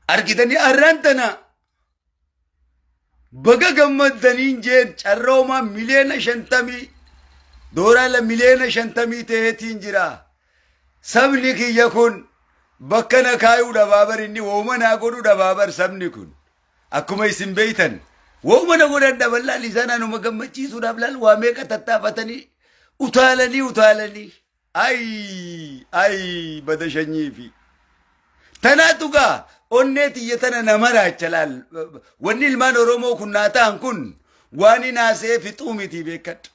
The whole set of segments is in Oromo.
Argitanii arraan tana baga gammaddaniin jeen carroomaa 50 miliyoona doolaara 50 miliyoona ta'eetiin jira. Sabni kiyya kun bakka na kaayuu dhabaa inni wooma naa godhuu dhabaa bar. Sabni kun akkuma isin beeytan wooma na godhan dhaban. Laal, isaan anuma gammachiisuudhaaf laal waa meeqa tattaafatanii utaalanii utaalanii. Ay ay, bada shanyii fi tanaatu gaa onnee tiyya tana nama raacha. Laal, wanni ilmaan Oromoo kun naa ta'an kun waan hinaasee fixuu miti, beekadha.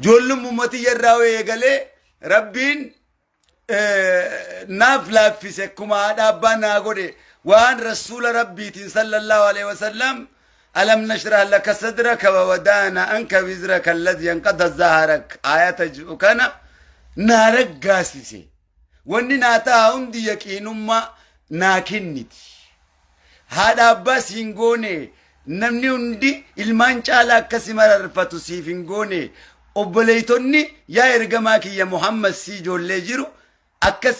Ijoollummaa tiyya irraa eegalee Rabbiin naaf laaffise, akkuma haadha abbaa naa godhe. Waan Rasuula Rabbiitiin sallallahu alaihi wasallam "ألم نشرح لك صدرك ووضعنا عنك وزرك الذي أنقض ظهرك" ayata jedhu kana naa raggaasise. Wanni naa ta'a hundi yaqiinummaa naa kenniti. Haadha abbaa siin goone, namni hundi ilmaan caalaa akkasi mararfatu siif hin goone. Obboleeytonni yaa ergamaa kiyya Muhammad si ijoollee jiru akkas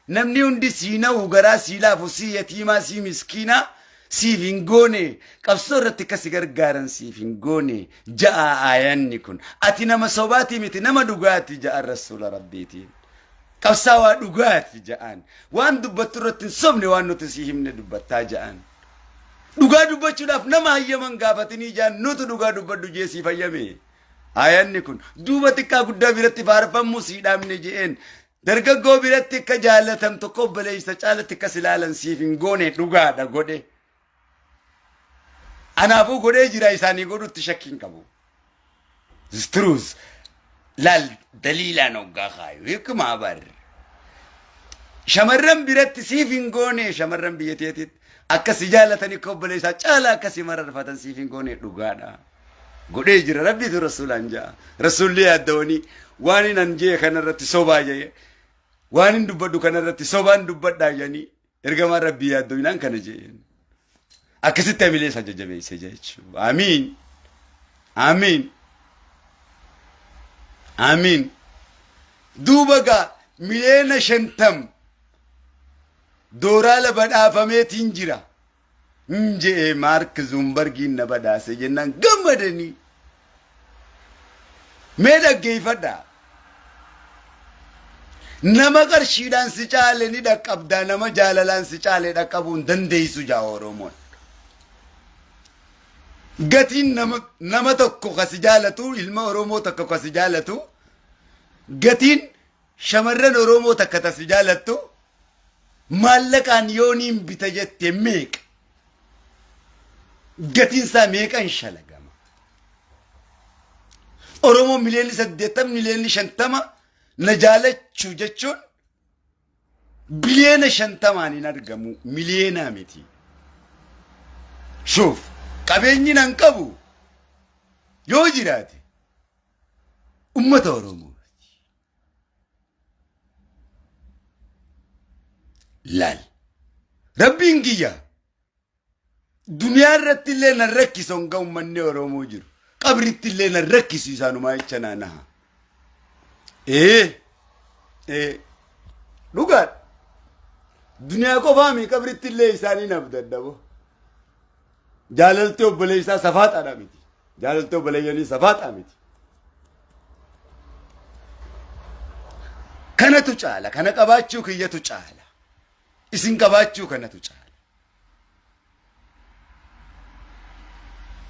namni hundi sii na'u, garaa sii laafu, sii yatiimaa, sii miskiinaa siif hin goone, qabsoo irratti akkasi gargaaran siif hin goone ja'a aayanni kun. Ati nama sobaatii miti, nama dhugaati ja'an Rasuula Rabbiitiin. Qabsaawaa dhugaati ja'an. Waan dubbattu irratti hin sobne, waan nuti sii himne dubbattaa ja'an. Dhugaa dubbachuudhaaf nama hayyaman gaafatinii ja'an. Nutu dhugaa dubbadhu jee siif hayyame. Aayanni kun duuba xiqqaa guddaa biratti faarfamuu sii dhaabne je'een. Dargaggoo biratti akka jaalatamtu, akka obboleessa caalatti akkas ilaalan siif hin goone. Dhugaadha, godhe. Anaafuu godhee jira, isaanii godhutti shakkii hin qabu. Truth. Laal, daliilaan hoggaa kaayu hikmaa bar. Shamarran biratti siif hin goone, shamarran biyya teetitti akka si jaalatanii akka obboleessaa caalaa akka si mararfatan siif hin goone. Dhugaadha. Godhee jira Rabbiitu Rasuulaan ja'a. Rasuulli yaaddawanii waan hin anjee kanarratti sobaa jee, waan hin dubbadhu kanarratti sobaan dubbadhaa jedhanii ergamaan Rabbii yaaddawinaan kana jeen. Akkasitti hamilee isaa jajjabeesse jechuudha. Amiin. Amiin. Amiin. Duuba gaa 50 miliyoona dooraala badhaafameetiin jira. Hin je'ee Maark Zuumbargiin na badhaase jennaan gammadanii. Mee dhaggeeffadhaa. Nama qarshiidhaan si caale ni dhaqqabdaa, nama jaalalaan si caale dhaqqabuu hin dandeessu jaa Oromoon. Gatiin nama tokko ka si jaalatu, ilma Oromoo tokko ka si jaalatu, gatiin shamarran Oromoo takka ta si jaalattu maallaqaan yooniin bita jette meeqa? Gatiin isaa meeqan shalagama? Oromoo 80 miliyoona, 50 miliyoona na jaalachuu jechuun 50 biliyoonaan hin argamu, miliyeenaa miti. Shuuf, qabeenyi nan qabu yoo jiraate ummata Oromoo. Laal. Rabbiin kiyya duniyaa irratti illee nan rakkisu hanga uummanni Oromoo jiru. Qabritti illee nan rakkisu, isaanumaa jecha naanaha. Ee, dhugaadha. Duniyaa qofaami, qabritti illee isaanii naaf daddabo. Jaalalti obboleessaa safaaxaadha miti. Jaalalti obboleeyyanii safaaxaa miti. Kanatu caala. Kana qabaachuu kiyyatu caala. Isin qabaachuu kanatu caala.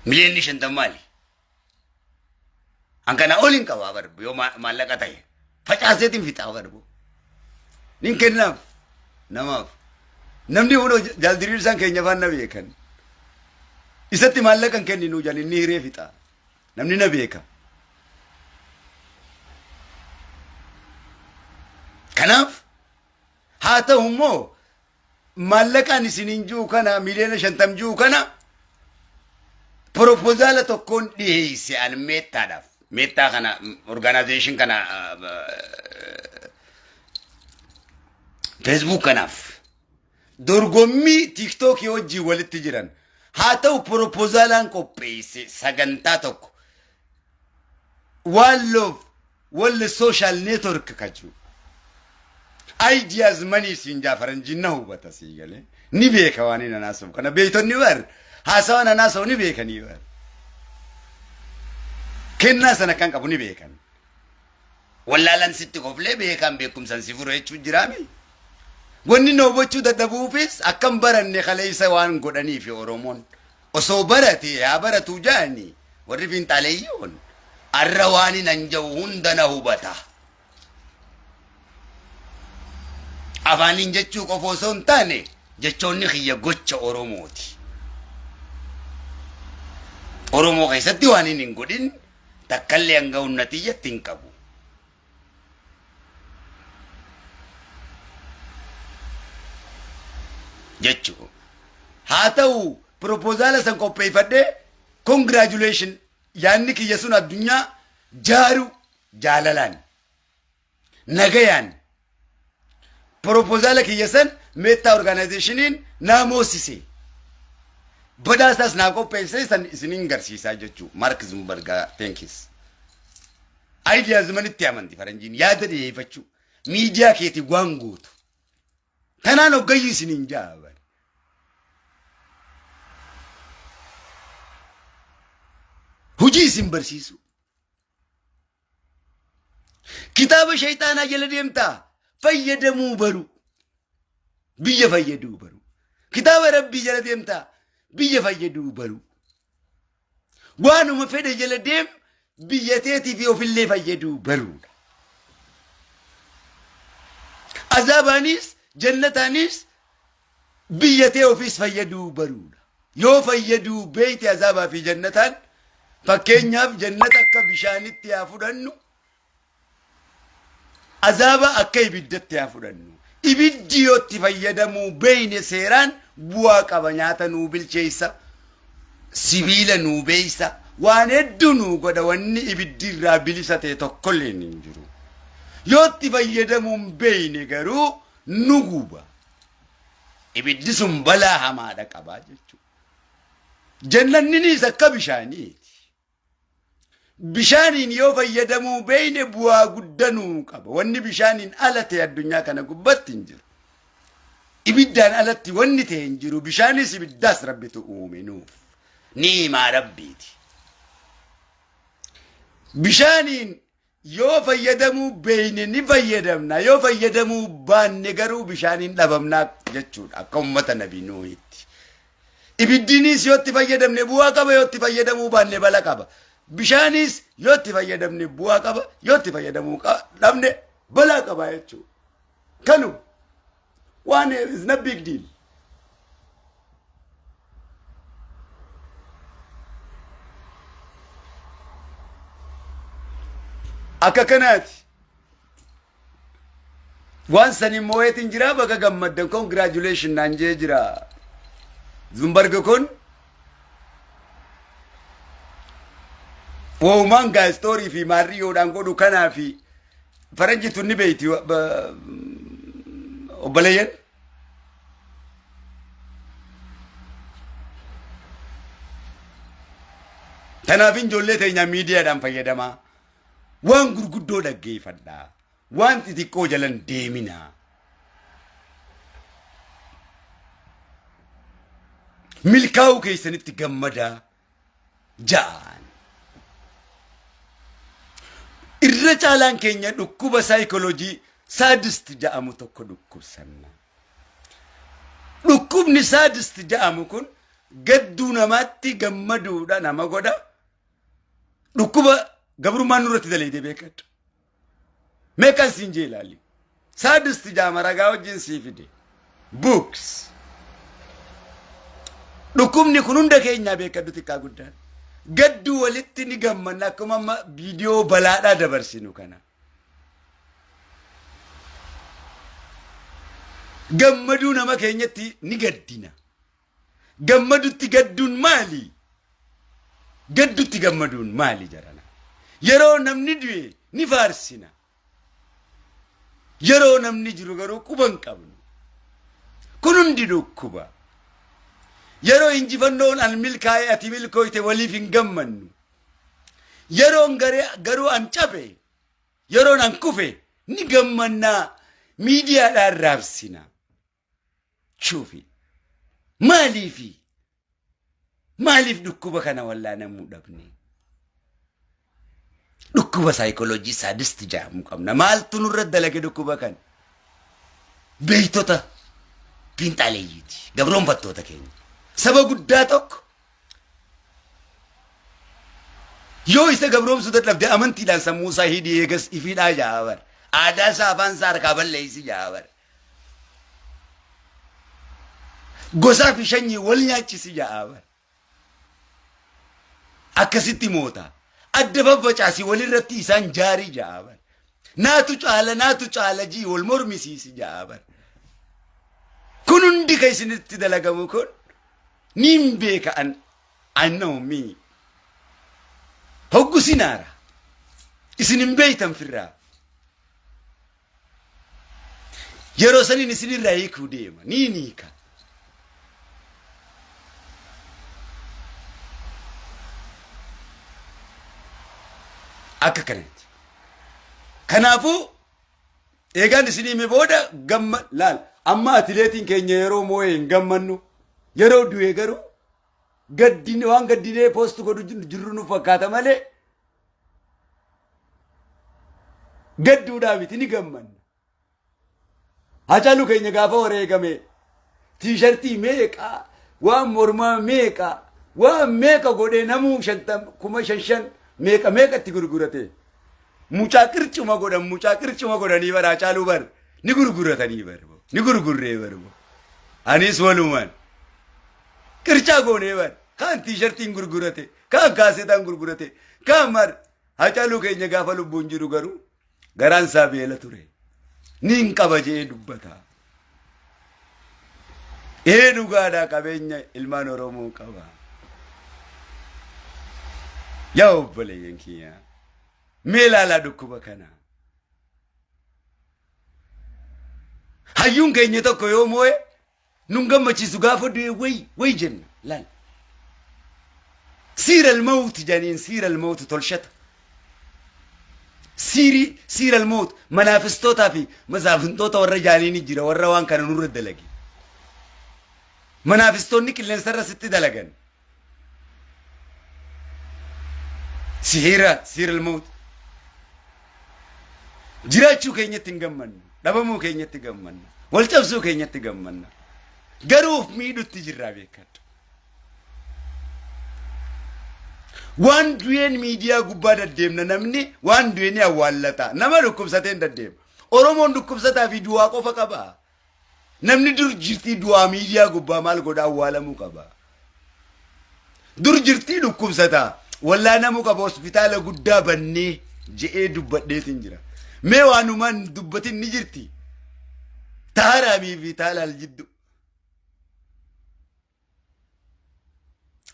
50 miliyoona maali? An kana ol hin qabaa barbu, yoo maallaqa ta'e. Facaaseetiin fixaa barbu. Nin kennaaf namaaf. Namni kun jaaldiriirsaan keenya afaan na beekan. Isatti maallaqa hin kenninuu jaan, inni hiree fixa. Namni na beeka. Kanaaf haa ta'u immoo maallaqaan isiniin jiru kana, 50 miliyoona jiru kana, proposal tokkoon dhiyeesse an Metaadhaaf. Meta kana, organization kana, Facebook kanaaf. Dorgommii TikTokii wajjin walitti jiran haa ta'u, proposalaan qopheesse sagantaa tokko, One Love World Social Network ka jiru. Ideas money siin jaa faranjiin na hubata sii galee. Ni beeka waan inni haasa'u kana beektonni bar haasawa nan haasa'u ni beekanii bar. Kennaa sana kan qabu ni beekan. Wallaalan sitti koflee beekaan beekumsan si furu jechuun jiraami. Wanni na hubachuu dadhabuufis akkam baranne kaleessa waan godhaniifi Oromoon. Osoo barate haa baratuu jaani warri fiinxaaleeyyoon arra waan nan ja'u hunda na hubata. Afaaniin jechuu qofa osoo hin taane jechoonni kiyya gocha Oromooti. Oromoo keessatti waan inni hin godhin takkallee hanga humna tiyyatti hin qabu. Jechuu. Haa ta'u piroopozaala san qopheeffadhee congratulation yaadni kiyya sun addunyaa jaaru jaalalaan nagayaan Proposala kiyya san Meta Organizationiin naa moosise. Badhaasaas naa qopheessee san isiniin garsiisaa jechuu. Mark Zuckerberg thanks. Ideas manitti amanti faranjiin yaada dhiyeeffachuu. Miidiyaa keetii waan gootu. Tanaan hoggayyuu isiniin jaaban. Hujii isin barsiisuu. Kitaaba shayxaanaa jala deemtaa fayyadamuu baru. Biyya fayyaduu baru. Kitaaba rabbii jala deemtaa biyya fayyaduu baru. Waanuma fedhe jala deem biyya teetii fi ofillee fayyaduu baruudha. Azaabaanis jannataanis biyya tee ofiis fayyaduu baruudha. Yoo fayyaduu beeyte azaabaa fi jannataan fakkeenyaaf jannata akka bishaanitti haa fudhannu azaaba akka ibiddatti haa fudhannu. Ibiddi yoo itti fayyadamuu beeyne seeraan bu'aa qaba nyaata nuu bilcheessa sibiila nuu beeysa waan hedduu nuu godha wanni ibiddi irraa bilisa ta'e tokkollee hin jiru. Yoo itti fayyadamuu hin beeyne garuu nu guba. Ibiddi sun balaa hamaadha qabaa jechuudha. Jannanninis akka bishaaniiti. Bishaaniin yoo fayyadamuu beeyne bu'aa guddaa nuu qaba. Wanni bishaaniin ala ta'e addunyaa kana gubbatti hin jiru. Ibiddaan alatti wanni ta'e hin jiru. Bishaanis ibiddaas rabbitu uume nuuf. Ni'imaa rabbiiti. Bishaaniin Yoo fayyadamuu beeyne ni fayyadamna, yoo fayyadamuu baanne garuu bishaaniin dhabamna jechuudha akka ummata Nabi Nuuhitti. Ibiddiinis yoo itti fayyadamne bu'aa qaba, yoo itti fayyadamuu baanne bala qaba. Bishaanis yoo itti fayyadamne bu'aa qaba, yoo itti fayyadamuu dhabne balaa qaba jechuudha. Kanuma. Waan is not big deal. Akka kanaati. Waan sanii moo'eetiin jira baga gammaddan congratulation naan jee jira. Zumbarg kun woomaan gaa istoorii fi maarriyyoodhaan godhu kanaa fi Faranji tun ni beeyti obboleeyyan. Kanaaf ijoollee teenya miidiyaadhaan fayyadamaa. Waan gurguddoo dhaggeeffadhaa. Waan xixiqqoo jalan deeminaa. Milkaa'uu keessanitti gammadaa. Ja'an. Irra caalaan keenya dhukkuba saayikooloojii saadist ja'amu tokko dhukkubsanna. Dhukkubni saadist ja'amu kun gadduu namaatti gammaduudha nama godha. Dhukkuba gabrummaan nurratti daleedee beekadhu. Meeqan siin jee ilaali. Saadist jaama ragaa wajjin sii fide. Books. Dhukkubni kun hunda keenyaa beekadhu xiqqaa guddaan. Gadduu walitti ni gammanna akkuma amma viidiyoo balaadhaa dabarsinu kana. Gammaduu nama keenyatti ni gaddina. Gammadutti gadduun maali? Gaddutti gammaduun maali jarana? Yeroo namni du'e ni faarsina. Yeroo namni jiru garuu quba hin qabnu. Kun hundi dhukkuba. Yeroo injifannoon an milkaa'e ati milkooyte waliif hin gammannu. Yeroon garuu an cabe Yeroon an kufe ni gammannaa. miidiyaadhaan raabsina. Chuufi. Maaliifi? Maaliif dhukkuba kana wallaanamuu dhabne? Dhukkuba saayikooloojii saadisti jedhamu qabna. Maaltu nurra dalage dhukkuba kana? Beektota fiinxaaleeyyiiti. Gabroonfattoota keenya. Saba guddaa tokko yoo isa gabroomsuu dadhabde amantiidhaan sammuu isaa hidhii eegas ifiidhaa jaa bar. Aadaa isaa afaan isaa harkaa balleessi jaa bar. Gosaa fi shanyii wal nyaachisi jaa bar. Akkasitti moota. Adda faffacaasi walirratti isaan jaarii ja'a bar. Naatu caala naatu caala jii wal mormisiisi ja'a bar. Kun hundi kan isinitti dalagamu kun niin beeka an I know me. Hoggu sinaara. Isin hin beeytan firraa. Yeroo saniin isinirraa hiikuu deema. Niin hiika. Akka kanatti. Kanaafuu eegaan isin hime booda gamma laal amma atileetiin keenya yeroo moo'e hin gammannu yeroo du'e garuu gaddine waan gaddinee poost godhu jirru nu fakkaata malee Gadduudhaa miti ni gammanna. Hacaalu keenya gaafa wareegame tiishartii meeqa waan mormaa meeqa waan meeqa godhee namuu shantam kuma shan shan meeqa meeqa itti gurgurate. Mucaa qircuma godhan mucaa qircuma godhanii bara Hacaaluu bar ni gurguratanii bar ni gurgurree bar anis walumaan qircaa goonee bar kaan tiishartiin gurgurate kaan kaasetaan gurgurate kaan mar Hacaaluu keenya gaafa lubbuun jiru garuu garaan isaa beela ture. Niin qaba je'ee dubbata. Ee dhugaadhaa qabeenya ilmaan Oromoo qaba. Yaa obboleeyyan kiyya mee ilaalaa dhukkuba kana. Hayyuun keenya tokko yoo moo'e nun gammachiisu gaafa du'e way way jenna laal. Siira almawti janiin siira almawti tolshata. Siirii siira almawt manaafistootaa fi masaafintoota warra jaaniin jira warra waan kana nurra dalage. Manaafistoonni qilleensarra sitti dalagan. Sihiira siira almawt. Jiraachuu keenyatti hin gammannu. Dhabamuu keenyatti gammanna. Wal cabsuu keenyatti gammanna. Garuu of miidhutti jirraa beekadhu. Waan du'een miidiyaa gubbaa deddeemna namni waan du'e ni awwaallata. Nama dhukkubsateen deddeema. Oromoon dhukkubsataa fi du'aa qofa qaba. Namni dur jirtii du'aa miidiyaa gubbaa maal godha awwaalamuu qaba. Dur jirtii dhukkubsataa wallaanamuu qaba hospitaala guddaa bannee je'ee dubbadheetiin jira. Mee waanumaan dubbatin ni jirti. Taaraamii fi taalaal jiddu.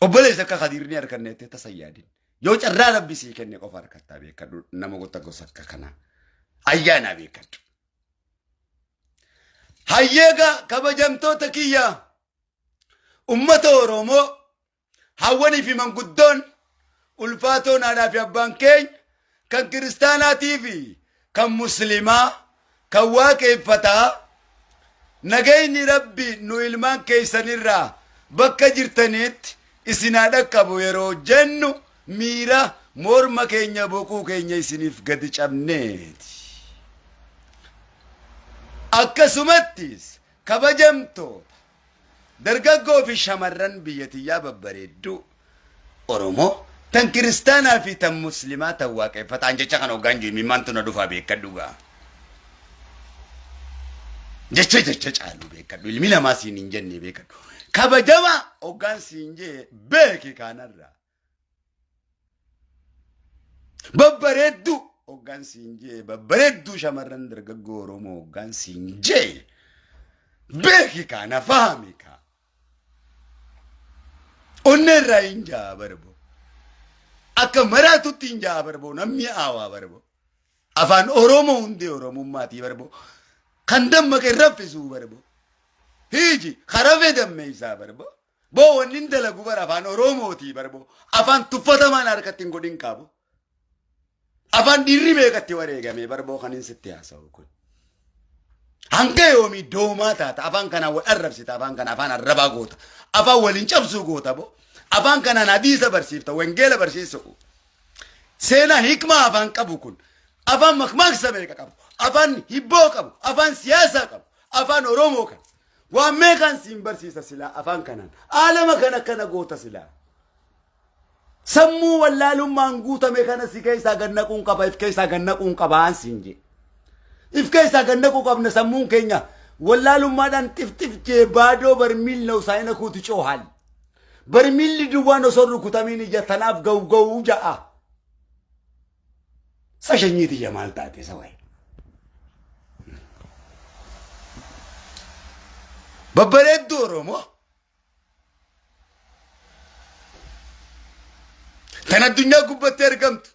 Obboleessa akka Kadiir ni harkanne jettee tasa hin yaadin. Yoo carraa rabbi sii kenne qofa harkattaa beekadhu nama gotta gosa akka kanaa. Ayyaanaa beekadhu. Hayyeega kabajamtoota kiyya ummata Oromoo hawwanii fi manguddoon ulfaatoon haadhaa fi abbaan keenya kan kiristaanaatii fi kan muslimaa kan waaqeeffataa nagayni rabbi nu ilmaan keessanirraa bakka jirtanitti isin haa dhaqqabu yeroo jennu miira morma keenya boquu keenya isiniif gadi cabneeti. Akkasumattis kabajamtoota dargaggoo fi shamarran biyya tiyyaa babbareedduu Oromoo tan kiristaanaa fi tan muslimaa tan waaqeffataan jecha kana hoggaan jiru imimmaantu na dhufaa beekadhu gaa. Jecha jecha caalu beekadhu ilmi namaa siin hin jenne beekadhu. Kabajamaa hoggaan siin jee beeki kaanarraa. Babbareedduu hoggaan siin jee babbareedduu shamarran dargaggoo Oromoo hoggaan siin jee beeki kaana fahami kaa. Onnee irraa hin jaa barbo. Akka maraatutti hin jaa barbo namni aawaa barbo. Afaan Oromoo hundee Oromummaatii barbo. Kan dammaqe raffisuu barbo. Hiiji karafee dammeessaa barbo. Boo wanni hin dalagu bara afaan Oromootii barbo. Afaan tuffatamaan harkatti hin godhin qabu. Afaan dhiirri meeqatti wareegame barboo kan hin sitti haasa'u kun. Hanga yoomii doomaa taata? Afaan kanaan wal arrabsita, afaan kana afaan arrabaa goota, afaan waliin cabsuu goota bo. Afaan kanaan hadiisa barsiifta, wangeela barsiisu. Seenaa hikmaa afaan qabu kun, afaan makmaaksa meeqa qabu, afaan hibboo qabu, afaan siyaasaa qabu, afaan Oromoo kan. Waan meeqaan siin barsiisa silaa afaan kanaan. Aalama kana kana goota silaa. Sammuu wallaalummaan guutame kana si keessaa gad naquun qaba, if keessaa gad naquun qaba aan siin jee. If keessaa gad naquu qabna sammuun keenya wallaalummaadhaan xifxif jee baadoo barmiil na usaayina kuuti coohaal. Barmiilli duwwaan osoo rukutamiin ija tanaaf ga'u ga'uu ja'a. Sa shanyii tiyya maal taate sa wayi. Babbareedduu Oromoo. Tan addunyaa gubbatti argamtu.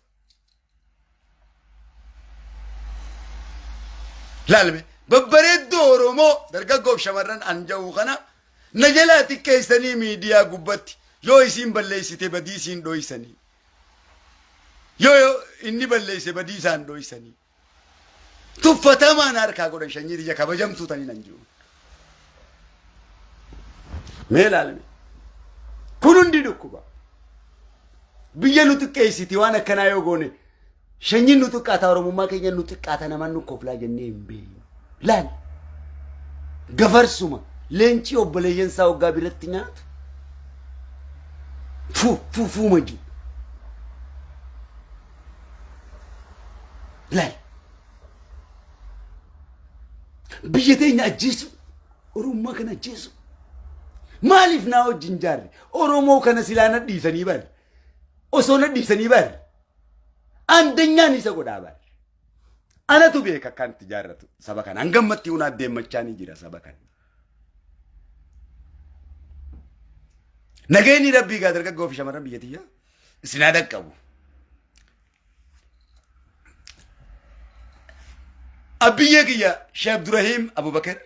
Laalme babbareedduu Oromoo dargaggoof shamarran an ja'u kana na jalaa xiqqeessanii miidiyaa gubbatti yoo isiin balleessite badii isiin dhoysanii. Yoo inni balleesse badii isaan dhoysanii. Tuffatamaan harkaa godhan shanyii tiyya kabajamtuu taniin an jiru. Mee ilaalme. Kun hundi dhukkuba. Biyya nu xiqqeessiti waan akkanaa yoo goone shanyiin nu xiqqaata Oromummaa keenya nu xiqqaata namaan nu koflaa jennee hin beeknu. Laal. Gafarsuma leencii obboleeyyan isaa waggaa biratti nyaatu. Fuu fuu fuuma jiru. Laal. Biyya teenya ajjeesu. Oromummaa kana ajjeesu. Maaliif naa wajjin jaarre? Oromoo kana silaa na dhiisanii bari. Osoo na dhiisanii bari. Andanyaan isa godhaa bari. Anatu beeka akkaan itti jaarratu saba kana. Hanga ammatti hunaa deemmachaa ni jira saba kana. Nageenyi rabbii gaa dargaggoo fi shamarran biyya tiyyaa isin haa dhaqqabu. Abbiyyee kiyya Sheekh Abdurrahiim Abubakar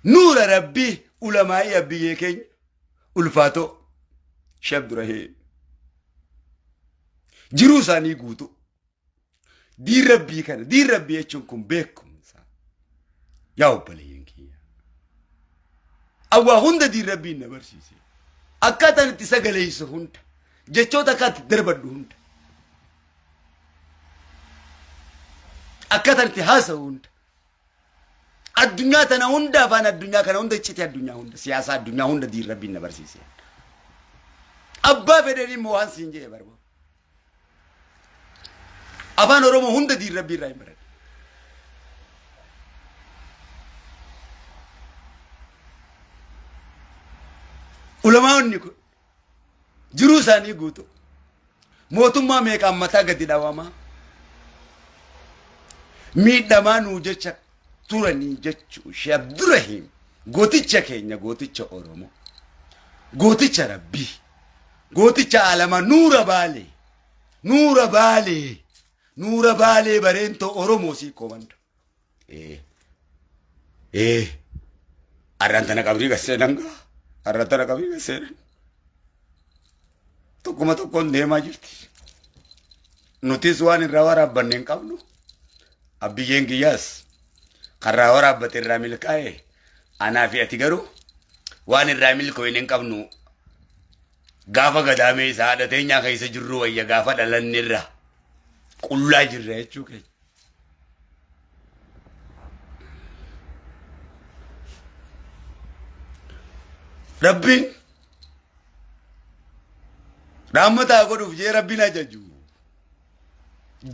nuura rabbii ulamaa'ii abbiyyee keenya ulfaatoo Sheekh Abdurrahiim jiruu isaanii guutuu diin rabbii kana diin rabbii jechuun kun beekumsa yaa obboleeyyan kiyya awwaa hunda diin rabbiin na barsiise akkaataan itti sagaleessu hunda jechoota akka itti darbadhu hunda akkaataan itti haasa'u hunda addunyaa tana hunda afaan addunyaa kana hunda icciti addunyaa hunda siyaasa addunyaa hunda diin rabbiin na barsiise abbaa fedheen immoo waan siin jedhe barbaadu Afaan Oromoo hunda diin rabbii irraa hin baradhe. Ulamaa'onni kun jiruu isaanii guutuu mootummaa meeqaan mataa gadi dhawamaa miidhamaa nuu jecha turanii jechuu Sheekh Abdurrahiim gooticha keenya gooticha Oromoo gooticha Rabbii Gooticha Alamaa Nuura Baalee Nuura Baalee Nuura Baalee bareentoo Oromoo sii koomanda. Ee ee arraan tana qabrii gasseenan gaa arraan tana qabrii gasseenan tokkuma tokkoon deemaa jirti. Nutis waan irraa waraabbanne hin qabnu. Abbiyyeen kiyyaas karraa waraabbate irraa milkaa'e anaa fi ati garuu waan irraa milkooyne hin qabnu. Gaafa gadaamee isaa haadha teenyaa keessa jirru wayya gaafa dhalanne irra qullaa jirra jechuu keenya. Rabbiin rahmataa godhuuf jee rabbiin ajaju.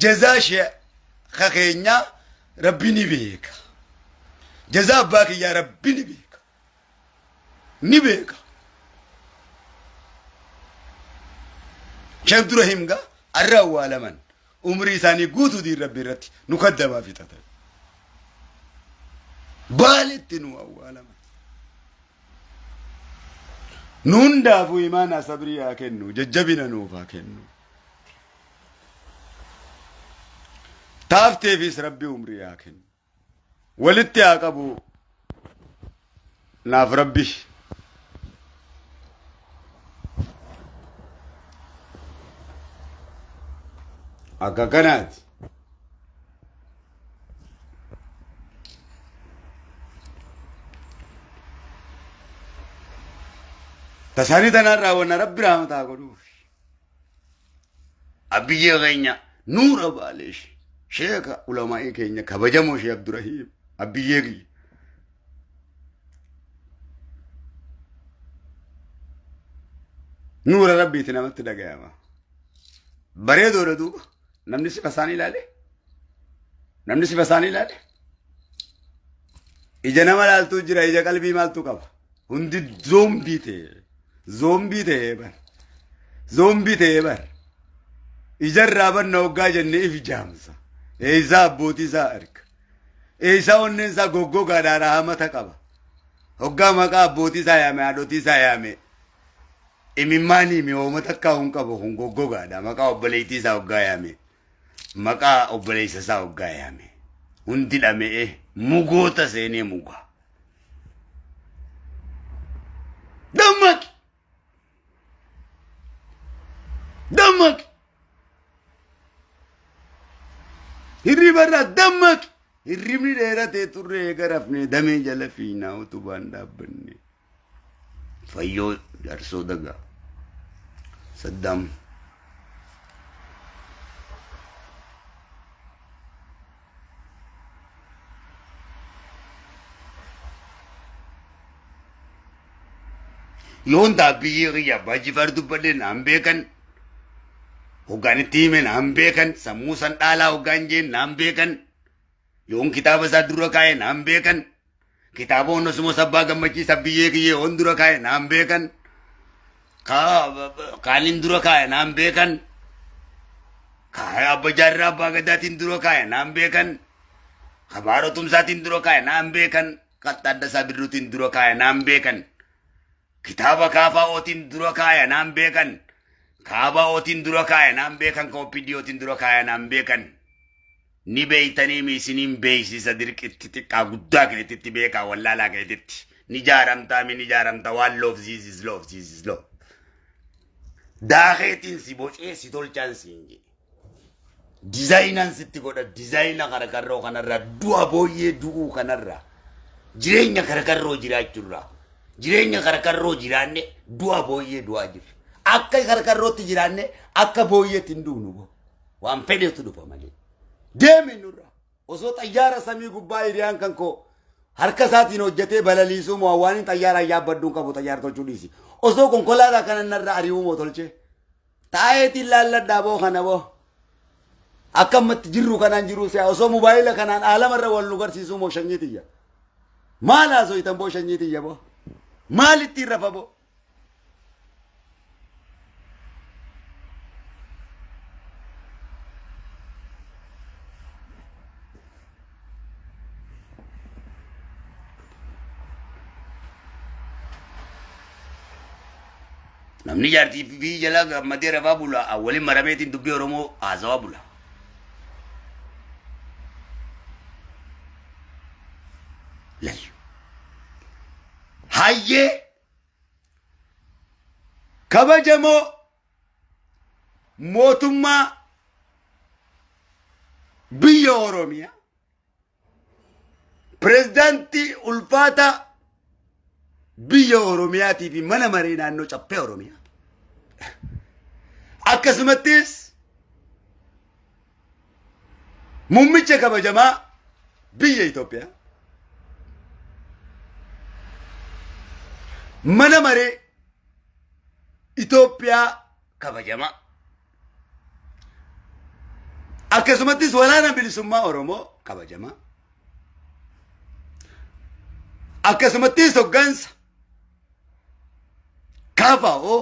Jazaa ishee ka keenyaa rabbi ni beeka. Jazaa abbaa kiyyaa rabbi ni beeka. Ni beeka. Sheekh Abdurrahim gaa arra awwaalaman umrii isaanii guutuu diin rabbi irratti nu kaddamaa fixatan. Baaletti nu awwaalaman. Nu hundaafuu imaanaa sabrii haa kennu, jajjabina nuuf haa kennu. Taafteefis rabbi umrii haa kennu. Walitti haa qabu naaf rabbi. Akka kanaati. Tasaanii tanaan raawwanna rabbi rahmataa godhuuf. Abiyyee keenya nuura baaleesh sheeka ulamaa'ii keenya kabajamoo shee Abdurahiim abiyyee kiyya. Nuura rabbiiti namatti dhagayama. Bareedoodha duuba. Namni sifa isaanii ilaale. Namni sifa isaanii ilaale. Ija nama laaltuu jira ija qalbii maaltu qaba. Hundi zoombii ta'e. Zoombii ta'e bar. Zoombii ta'e bar. Ijarraa banna hoggaa jennee if jaamsa. Eeysaa abbootii isaa arga. Eeysaa onneen isaa goggogaadhaa rahamata qaba. Hoggaa maqaa abbootii isaa yaame haadhotii isaa yaame. Imimmaanii mi hooma takkaa hin qabu kun goggogaadha. Maqaa obboleettii isaa hoggaa yaame. Maqaa obboleessa isaa hoggaa yaame. Hundi dhame'ee mugoota seenee muga. Dammaqi! Dammaqi! Hirriba irraa dammaqi! Hirribni dheeratee turre eega rafnee damee jala fiinaa utubaan dhaabbanne. Fayyoo jarsoo dagaa. Saddaam. Yoon daabbiyyee kiyya abbaa jifaar dubbadhe naan beekan. Hoggaan itti hime naan beekan. Sammuu san dhaalaa hoggaan jeen naan beekan. Yoon kitaaba isaa dura kaa'e naan beekan. Kitaaba Onosimoos Abbaa Gammachiis Abbiyyee kiyyee yoon dura kaa'e naan beekan. Kaaniin dura kaa'e naan beekan. Kaa'e Abba Jaarraa Abbaa Gadaatiin dura kaa'e naan beekan. Kabaaroo Tumsaatiin dura kaa'e naan beekan. Qaxxaaddasaa Birruutiin dura kaa'e naan beekan. Kitaaba KFOtiin dura kaaya naan beekan. KBOtiin dura kaaya naan beekan. Ka OPDOtiin dura kaaya naan beekan. Ni beeytanii mi isiniin beeksisa dirqitti xiqqaa guddaa keetitti beekaa wallaalaa keetitti. Ni jaaramtaa mi ni jaaramta waan love this is love this is love. Daakeetiin si bocee si tolchaan siin jedhe. Dizaayinaan sitti godha dizaayina karkarroo kanarraa du'a booyyee du'uu kanarraa jireenya karkarroo jiraachuurraa jireenya karkarroo jiraanne du'a booyyee du'aa jirra. Akka karkarrootti jiraanne akka booyyeetti hin duunu boo. Waan fedhetu dhufa malee. Deemi nurraa. Osoo xayyaara samii gubbaa hiriyaan kan koo harka isaatiin hojjetee balaliisuu moo waan hin xayyaaraan yaabbadduun qabu xayyaara tolchuu dhiisi. Osoo konkolaataa kana narra ari'uu moo tolchee. Taa'eetiin laalladhaa boo kana boo. Akka ammatti jirru kanaan jiruu si'a osoo mobaayila kanaan aalamarra wal nu garsiisuu moo shanyii tiyya. Maal haasoitan boo shanyii tiyya boo. Maal ittiin rafa boo. Namni jaartii fi jala gammadee rafaa bula waliin marameetiin dubbii Oromoo haasawaa bula. Lal. Hayyee kabajamoo mootummaa biyya Oromiyaa pirezidaantii ulfaataa biyya Oromiyaatii fi mana maree naannoo caffee Oromiyaa. Akkasumattis muummicha kabajamaa biyya Itoophiyaa mana maree Itoophiyaa kabajamaa akkasumattis waraana bilisummaa Oromoo kabajamaa akkasumattis hoggansa KFO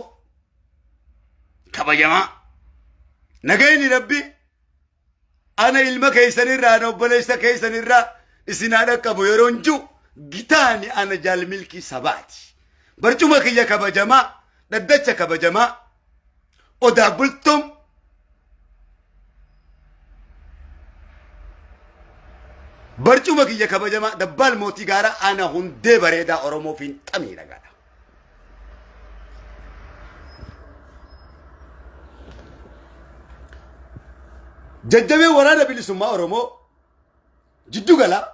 kabajamaa nagayni rabbi ana ilma keessanirraa ana obboleessa keessanirraa isin haa dhaqqabu yeroon jiru gitaani ana jaalmilkii sabaati barcuma kiyya kabajamaa dhaddacha kabajamaa odaa bultum barcuma kiyya kabajamaa dabbaal mootii gaaraa ana hundee bareedaa oromoo fiinxamii dhagaadha. Jajjabee waraana bilisummaa Oromoo jiddu galaa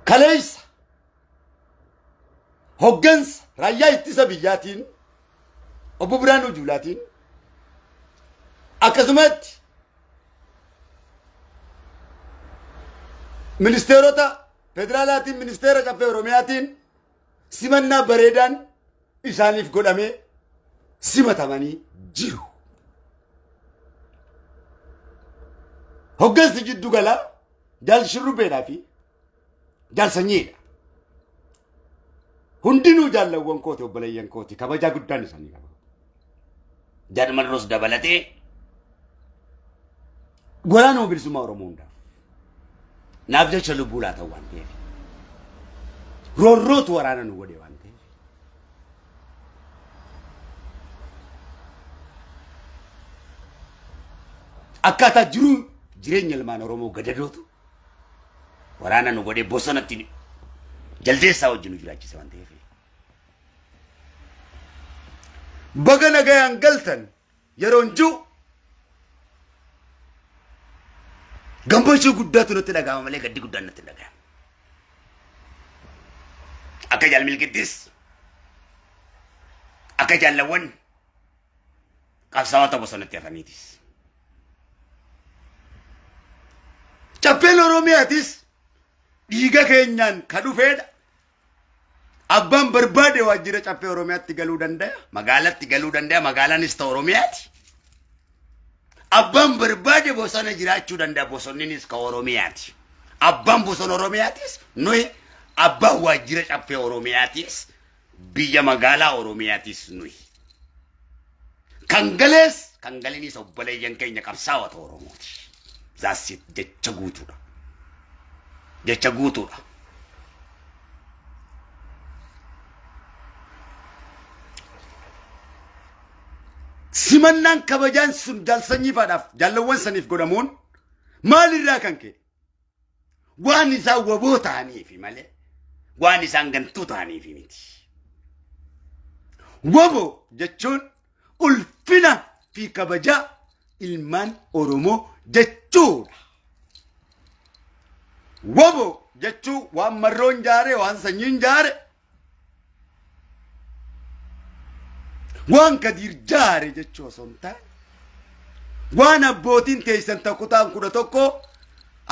kaleessa Hoggansa raayyaa ittisa biyyaatiin obbo Biraanuu Juulaatiin akkasumatti ministeerota federaalaatiin ministeera caffee Oromiyaatiin simannaa bareedaan isaaniif godhamee simatamanii jiru. Hoggansi jiddu galaa jaal shurrubbeedhaa fi jaal sanyiidha. Hundinuu jaallawwan kooti obboleeyyan kooti kabajaa guddaan isaanii qaba. Jaal Marroos dabalatee waraana bilisummaa Oromoo hundaaf. Naaf jecha lubbuu laatan waan ta'eef. Roorrootu waraana nu godhe waan ta'eef. Akkaataa jiruu jireenya ilmaan Oromoo gadadootu waraana nu godhee bosonatti jaldeessaa wajjin nu jiraachise waan ta'eef. Baga nagayaan galtan yeroon jiru gammachuu guddaatu natti dhaga'ama malee gaddi guddaan natti dhaga'ama. Akka jaal milkittis akka jaallawwan qabsaa'ota bosonatti hafaniitis. Caffeen Oromiyaatis dhiiga keenyaan ka dhufeedha. Abbaan barbaade waajjira caffee Oromiyaatti galuu danda'a. Magaalatti galuu danda'a. Magaalaanis ta Oromiyaati. Abbaan barbaade bosona jiraachuu danda'a. Bosonninis ka Oromiyaati. Abbaan bosona Oromiyaatis nuyi. Abbaan waajjira caffee Oromiyaatis biyya magaalaa Oromiyaatis nuyi. Kan galees kan galinis obboleeyyan keenya qabsaa'ota Oromooti. That's it jecha guutuudha. Jecha guutuudha. Simannaan kabajaan sun jaalsanyiifaadhaaf jaallawwan saniif godhamuun maalirraa kan ka'e? Waan isaan waboo ta'aniifi malee waan isaan gantuu ta'aniifi miti. Waboo jechuun ulfina fi kabajaa ilmaan Oromoo jechuudha. Waboo jechuun waan marroon jaare, waan sanyiin jaare, waan kadiir jaare jechuu osoo hin taane waan abbootiin teessan ta kutaan 11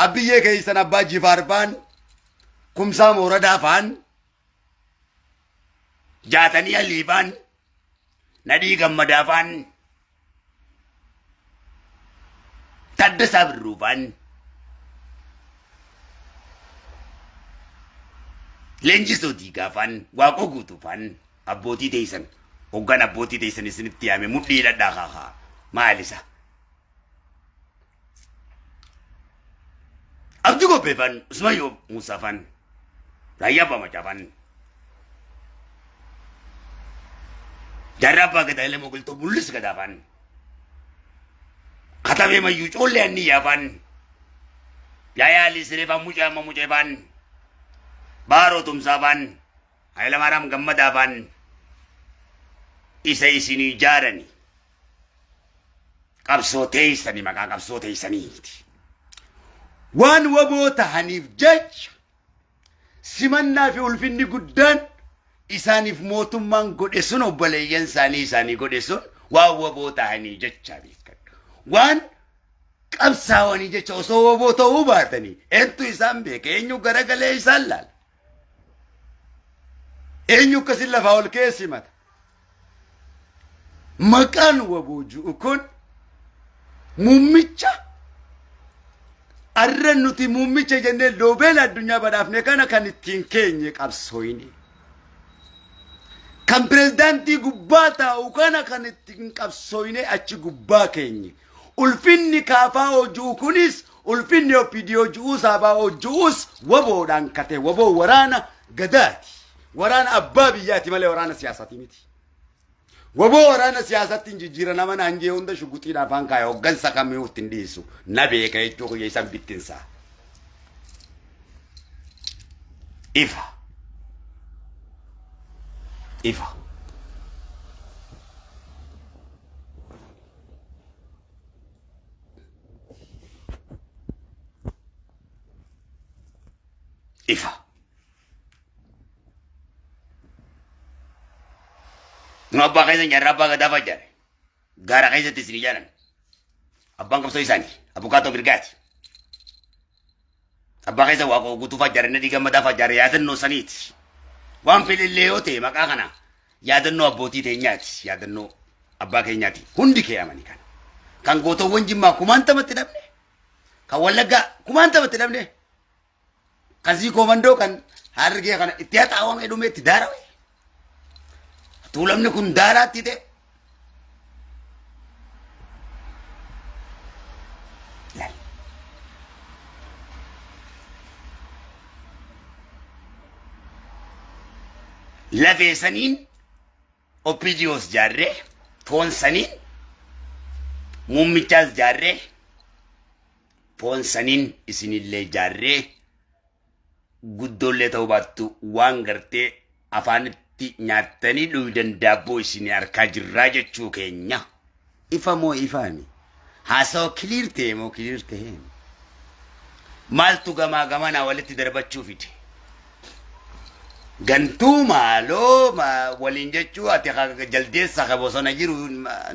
abbiyyee keessan abbaa jifaar faan kumsaa mooradaa faan jaatanii alii faan nadhii gammadaa faan Taaddasaa Birruu faan Leenjisoo Diigaa faan Waaqoo Guutuu faan abbootii teessan hoggaan abbootii teessan isinitti yaame mudhii hidhadhaa kaakaa maal isa Abdii Gobbee faan Usmayyoo Muusaa faan Raayyaa Abbaa Macaa faan Jaarraa Abbaa Gadaa Elemoo Qilxuu Mul'is Gadaa faan Katabee Mayyuu Coollee Anniyyaa faan Yaayaa Alii Siree faan Mucee Amma Mucee faan Baaroo Tumsaa faan Hayilamaaraam Gammadaa faan isa isinii jaarani qabsoo teessanii maqaa qabsoo teessaniiti. Waan waboo tahaniif jecha simannaa fi ulfinni guddaan isaaniif mootummaan godhe sun obboleeyyan isaanii isaanii godhe sun waan waboo tahanii jecha beekadhu. Waan qabsaawanii jecha osoo waboo ta'uu baatanii eentu isaan beeka eenyu garagalee isaan laala. Eenyu akkasin lafaa ol ka'ee simata. Maqaan waboo ji'u kun muummicha arra nuti muummicha jennee loobeela addunyaa badhaafne kana kan ittiin keenye qabsooyne. Kan pirezidaantii gubbaa taa'u kana kan ittiin qabsooyne achi gubbaa keenye. Ulfinni kaafaa ji'u kunis ulfinni OPDO ji'uus ABO ji'uus waboodhaan kate waboo waraana gadaati. Waraana abbaa biyyaati malee waraana siyaasaati miti. Waboo waraana siyaasatti hin jijjiira nama naan jee hunda shuguxiin afaan kaaya hoggansa kamii itti hin dhiisu. Na beeka jechuu kiyya isan bittinsaa. Ifa. Ifa. Ifa. Nu abbaa keessan jaarraa abbaa gadaa fa'aa ijaare. Gaara keessatti isin ijaaran. Abbaan qabsoo isaanii abukaatoo mirgaati. Abbaa keessa waaqoo guutuu fa'aa ijaare nadhii gammadaa fa'aa ijaare yaadannoo saniiti. Waan fedhellee yoo ta'e maqaa kana yaadannoo abbootii teenyaati. Yaadannoo abbaa keenyaati. Hundi kee amani kana. Kan gootowwan jimmaa kumaantamatti dhabne. Kan wallaggaa kumaantamatti dhabne. Kan sii koomandoo kan harargee kana itti haxaawamee dhumee itti daarame. Tuulamni kun daaraatti ta'e. Laal. Lafee saniin OPDOs jaarree foon saniin muummichaas jaarree foon saniin isinillee jaarree guddoollee ta'uu baattu waan gartee afaanitti nyaattanii dhuydan daabboo isinii harkaa jirraa jechuu keenya. Ifa moo ifaami? Haasawa kiliir ta'e moo kiliir ta'e? Maaltu gamaa gamanaa walitti darbachuu fide? Gantuu maaloo waliin jechuu ati jaldeessa ka bosona jiru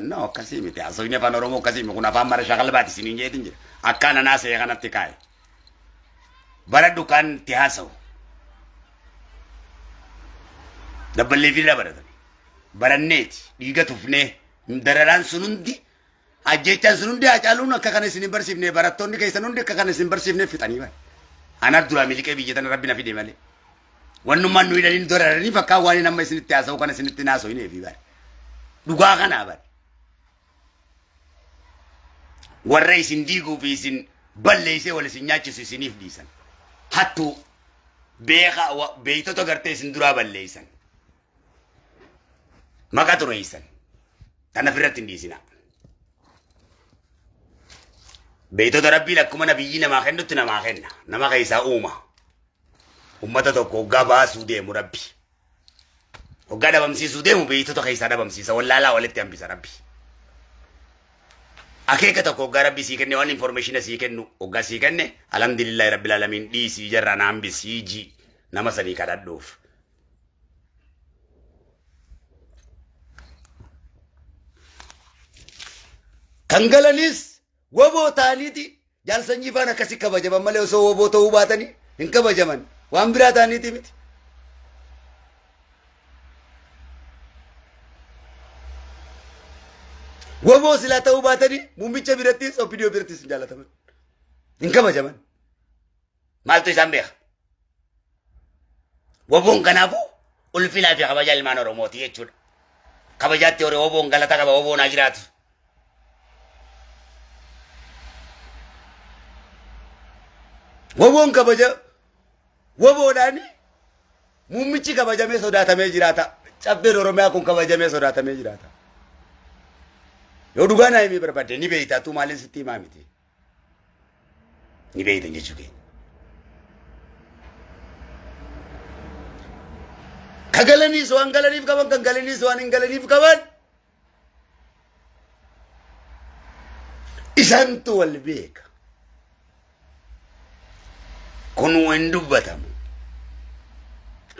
no akkasii miti haasofni afaan Oromoo akkasii miti kun afaan mara shakalbaati isiniin jeetin jira akkaan anaa se'ee kanatti kaa'e. Baradhu kaan itti haasawu. Dabballee fi irraa baratame. Baranneeti dhiiga tufnee dararaan sun hundi ajjeechaan sun hundi Haacaaluun akka kana isin hin barsiifne barattoonni keessan hundi akka kana isin hin barsiifne fixanii bara. Anaaf duraa miliqee biyya tana rabbi na fide malee. Wannummaan nu hidhanii nu dararanii fakkaan waan inni amma isinitti haasa'u kana isinitti hin haasa'u bara. Dhugaa kanaa bara. Warra isin diiguu fi isin balleessee wal isin nyaachisu isiniif dhiisan. Hattuu beeka beektota gartee isin duraa balleessan. Maqa xureessan. Tan ofirratti hin dhiisinaa. Beektota rabbiin akkuma nabiyyii namaa kennutti namaa kenna. Nama keessaa uuma. Ummata tokko hoggaa baasuu deemu rabbi. Hoggaa dhabamsiisuu deemu beektota keessaa dhabamsiisa. Wallaalaa walitti hambisa rabbi. Akeeka tokko hoggaa rabbi sii kenne waan information sii kennu hoggaa sii kenne alhamdulillahi rabbil alamiin dhiisii jarraa na hambisii ji nama sanii kadhadhuuf. Kan galanis waboo ta'aniiti jaal sanyii faan akkasi kabajaman malee osoo waboo ta'uu baatanii hin kabajaman waan biraa ta'aniiti miti. Waboo silaa ta'uu baatanii muummicha birattis OPDO birattis hin jaalataman hin kabajaman. Maaltu isaan beeka? Waboon kanaafuu ulfinaa fi kabajaa ilmaan Oromooti jechuudha. Kabajaatti hore waboon galata qaba waboon haa jiraatu. Waboon kabaja waboodhaan muummichi kabajamee sodaatamee jiraata. Caffeen Oromiyaa kun kabajamee sodaatamee jiraata. Yoo dhugaa naa himii barbaadde ni beekta tuu maaliin sitti himaa miti. Ni beektan jechuu keenya. Ka galaniis waan galaniif qaban, kan galaniis waan hin galaniif qaban. Isaantu wal beeka. Kun hin dubbatamu.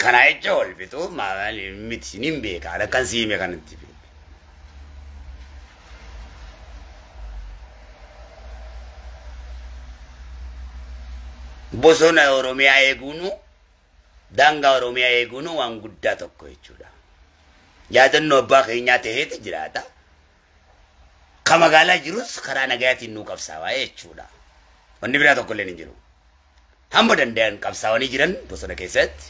Kana jecha wal fixuu maal miti nin beeka. Akkan si hime kanatti beeka. Bosona Oromiyaa eeguunu daangaa Oromiyaa eeguunu waan guddaa tokko jechuudha. Yaadannoo abbaa keenyaa ta'eeti jiraata. Ka magaalaa jirus karaa nagayaatiin nuu qabsaawaa jechuudha. Wanni biraa tokko illee hin jiru. Hamma danda'an qabsaawanii jiran bosona keessatti.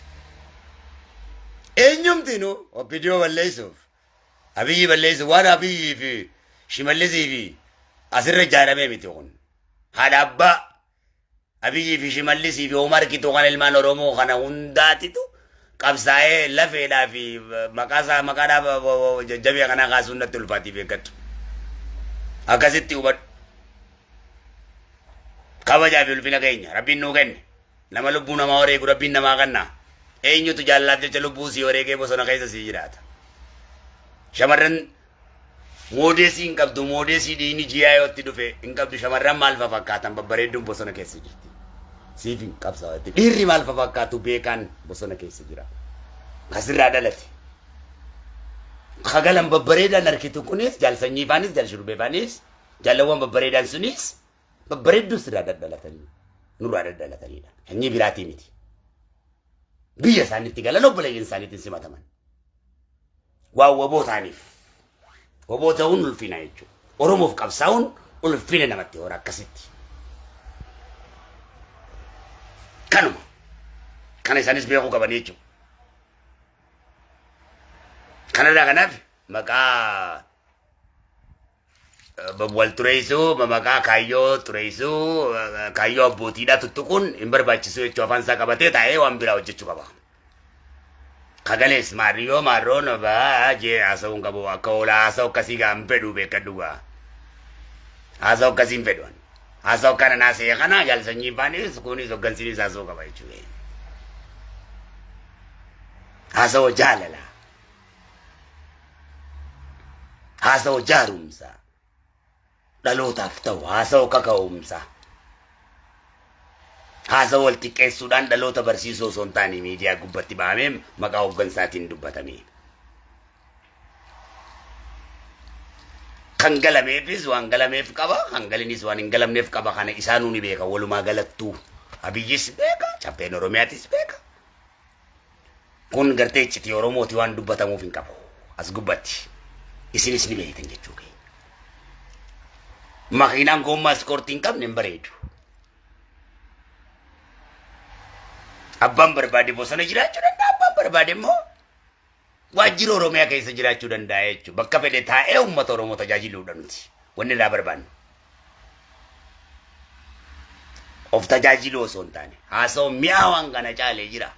Eenyumtiinuu OPDO balleessuuf Abiyyi balleessuuf waan Abiyyii fi Shimallisii fi asirra ijaaramee miti kun. Haadha abbaa Abiyyii fi Shimallisii fi Omar Kitoo kan ilmaan Oromoo kana hundaatitu qabsaa'ee lafeedhaa fi maqaa isaa maqaa dhaaba jajjabee kanaa kaasuun natti ulfaatii beekadhu. Akkasitti hubadhu. Kabajaa fi ulfina keenya rabbiin nuu kenne. Nama lubbuu namaa wareegu rabbiin namaa kenna. Eenyutu jaalalaaf jecha lubbuu sii wareegee bosona keessa sii jiraata. Shamarran moodeesii hin qabdu moodeesii dhiigni ji'aa yoo itti dhufe hin qabdu shamarran maal fa fakkaatan babbareedduun bosona keessa jirti. Siif hin qabsaa'etti. Dhiirri maal fa fakkaatu beekaan bosona keessa jira. Kasirraa dhalate. Kagalan babbareedaan arkitu kunis jaal sanyii faanis jaal shurbee faanis jaalawwan babbareedaan sunis babbareedduu sirraa dadhalatanii nurraa dadhalatanidha. Sanyii biraatii miti. Biyya isaaniitti galan obboleeyyan isaaniitiin simataman. Waan waboo ta'aniif. Waboo ta'uun ulfina jechuudha. Oromoof qabsaa'uun ulfina namatti hora akkasitti. Kanuma. Kana isaanis beekuu qaban jechuudha. Kanarraa kanaaf maqaa wal xureessuu, maqaa kaayyoo xureessuu, kaayyoo abbootiidhaa tuttuquun hin barbaachisu jechuu afaan isaa qabatee taa'ee waan biraa hojjechuu qaba. Kagalees maarriyoo maarroon baa jee haasa'uu hin qabu akka hoolaa haasa'u akkasii gaa hin fedhu beekadhu gaa. Haasa'u akkasii hin fedhu. Haasa'u kana naasee kana jaal sanyii faanis kunis hoggansiinis haasa'uu qaba jechuudha. Haasa'u jaalala. Haasa'u jaarumsa. Dhalootaaf ta'u haasa'u kaka'umsa. Haasa'u wal xiqqeessuudhaan dhaloota barsiisuu osoo hin taane miidiyaa gubbatti bahamee maqaa hoggansaatiin dubbatame. Kan galameefis waan galameef qaba, kan galinis waan hin galamneef qaba. Kana isaanuu ni beeka walumaa galattuu. Abiyyis beeka, Caffeen Oromiyaatis beeka. Kun gartee iccitii Oromooti waan dubbatamuuf hin qabu. As gubbatti. Isinis ni beektan jechuu keenya. Makiinaan goommaa iskoortii hin qabne hin bareedu. Abbaan barbaade bosona jiraachuu danda'a, abbaan barbaade immoo waajjira Oromiyaa keessa jiraachuu danda'a jechuudha. Bakka fedhe taa'ee uummata Oromoo tajaajiluudha nuti. Wanni irraa barbaannu. Of tajaajiluu osoo hin taane haasa'u mi'aa waan kana caalee jira.